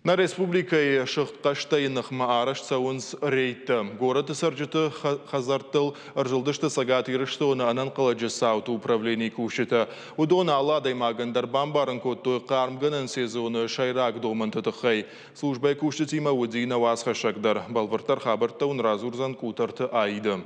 Нӕ республикӕйы сыгъдхъӕстӕйы ныхмӕ арӕзт цӕуынц рейдтӕ. Горӕты цӕрджыты хӕдзӕрттыл ӕрзылдысты Цӕгат Ирыстоны ӕнӕнхъӕлӕджы цауты управленийы кусджытӕ. Уыдон алы адӕймагӕн дӕр бамбарын кодтой хъармгӕнӕн сезоны сӕйраг домӕнты тыххӕй. Службӕйы кусджытимӕ уыди нӕ уацхӕссӕг дӕр. Бӕлвырддӕр хабӕрттӕ уын радзурдзӕн Къутӕрты Аидӕ.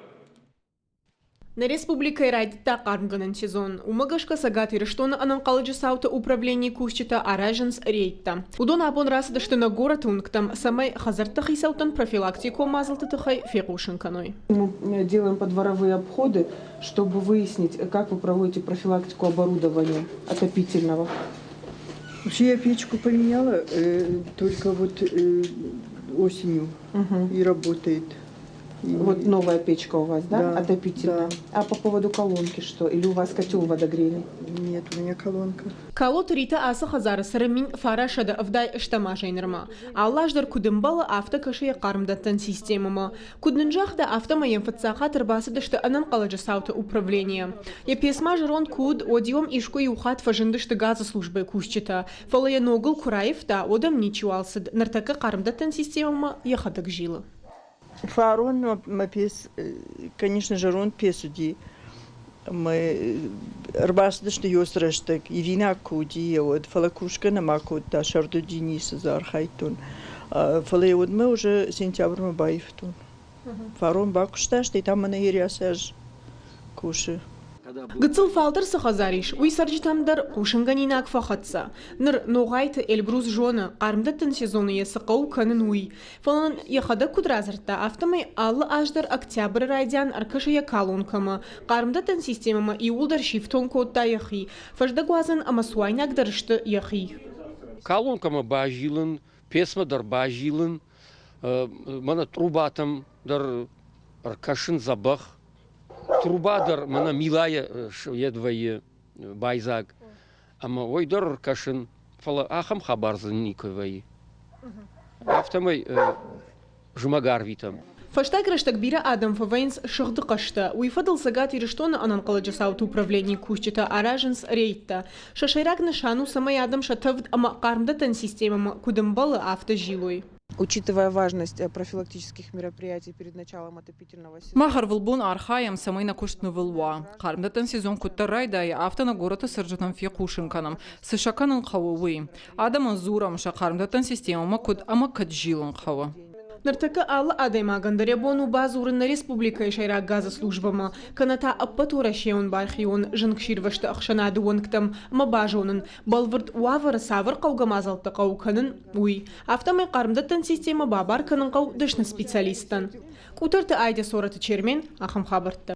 Нӕ республикӕйы райдыдта хъармгӕнӕн сезон. Уымӕ гӕсгӕ Цӕгат Ирыстоны ӕнӕнхъӕлӕджы цауты управленийы кусджытӕ аразынц рейдтӕ. Уыдон абон рацыдысты нӕ горӕты уынгтӕм, цӕмӕй хӕдзӕртты хицӕуттӕн профилактикон мадзӕлтты тыххӕй фехъусын кӕной. Мы делаем подворовые обходы, чтобы выяснить, как вы проводите профилактику оборудования отопительного. Вообще я печку поменяла только вот осенью и работает. Вот новая печка у вас, да? Да. Отопительная. Да. А по поводу колонки что? Или у вас котел водогрейный? Нет, у меня колонка. Калоты Рита ацы хӕдзары цӕры 1978 азӕй нырмӕ. Алы аз дӕр куыд ӕмбӕлы, афтӕ кӕсы йӕ хъармдӕттӕн системӕмӕ. Куыд нын загъта, афтӕмӕй йӕм фыццаг хатт ӕрбацыдысты ӕнӕнхъӕлӕджы цауты управленийӕ. Йӕ пецмӕ зӕронд куы уыд, уӕд-иу ӕм искуы иу хатт фӕзындысты газы службӕйы кусджытӕ, фӕлӕ йӕ ногыл куы раивта, уӕд ӕм ничиуал цыд, ныртӕккӕ хъармдӕттӕн системӕмӕ йӕхӕдӕг зилы. Фарон мӕ пец, конечно, зӕронд пец уыди. Ӕмӕ ӕрбацыдысты ёс рӕстӕг, ивинаг куы уыди, уӕд, фӕлӕ кусгӕ нӕма кодта, сӕрды уыди, ницы дзы архайдтон. Фӕлӕ уӕдмӕ уже сентябрмӕ баивтон. Фарон бакуыста, стӕй та мӕнӕ Ериацы аз кусы. Гыццыл фалдӕр цы хӕдзар ис, уый цӕрджытӕм дӕр хъусынгӕнинаг фӕхӕццӕ. Ныр Ногъайты Эльбрус зоны, хъармдӕттӕн сезоны йӕ цы хъӕуы кӕнын, уый. Фӕлӕ нын йӕхӕдӕг куыд радзырдта, афтӕмӕй алы аз дӕр октябры райдиан ӕркӕсы йӕ колонкӕмӕ. Хъармдӕттӕн системӕмӕ иууылдӕр сифтонг кодта йӕхи. Фӕздӕгуадзӕн ӕмӕ цуайнаг дӕр сты йӕхи. Колонкӕмӕ базилын, пецмӕ дӕр базилын, мӕнӕ трубатӕм дӕр ӕркӕсын дзӕбӕх. Труба дӕр мӕнӕ милайӕ йед вӕййы байдзаг. Ӕмӕ уый дӕр ӕркӕсын, фӕлӕ ахӕм хабар дзы никуы вӕййы. Афтӕмӕй зымӕг арвитӕм. Фӕстаг рӕстӕг бирӕ адӕм фӕвӕййынц сыгъды хъӕстӕ. Уый фӕдыл Цӕгат Ирыстоны ӕнӕнхъӕлӕджы цауты управленийы кусджытӕ аразынц рейдтӕ. Сӕ сӕйраг нысан у, цӕмӕй адӕм сӕ тӕвд ӕмӕ хъармдӕттӕн системӕмӕ куыд ӕмбӕлы, афтӕ зилой. Учитывая важность профилактических мероприятий перед началом отопительного сезона. Мах ӕрвылбон архайӕм, цӕмӕй нӕ куыст нывыл уа. Хъармдӕттӕн сезон куыддӕр райдайы, афтӕ нӕ горӕты цӕрджытӕн фехъусын кӕнӕм, цы сӕ кӕнын хъӕуы, уый. Адӕмӕн дзурӕм, сӕ хъармдӕттӕн системӕмӕ куыд ӕмӕ кӕд зилын хъӕуы. Ныртӕккӕ алы адӕймагӕн дӕр йӕ бон у бадзурын нӕ республикӕйы сӕйраг газы службӕмӕ, кӕнӕ та ӕппӕтуӕрӕсейон бархион зынгсирвӕзты ӕхсӕнады уӕнгтӕм ӕмӕ базонын, бӕлвырд уавӕры цавӕр хъӕугӕ мадзӕлттӕ хъӕуы кӕнын, уый. Афтӕмӕй хъармдӕттӕн системӕ бабар кӕнын хъӕуы дӕсны специалисттӕн. Къутӕрты Айдӕ Цорӕты Чермен, ахӕм хабӕрттӕ.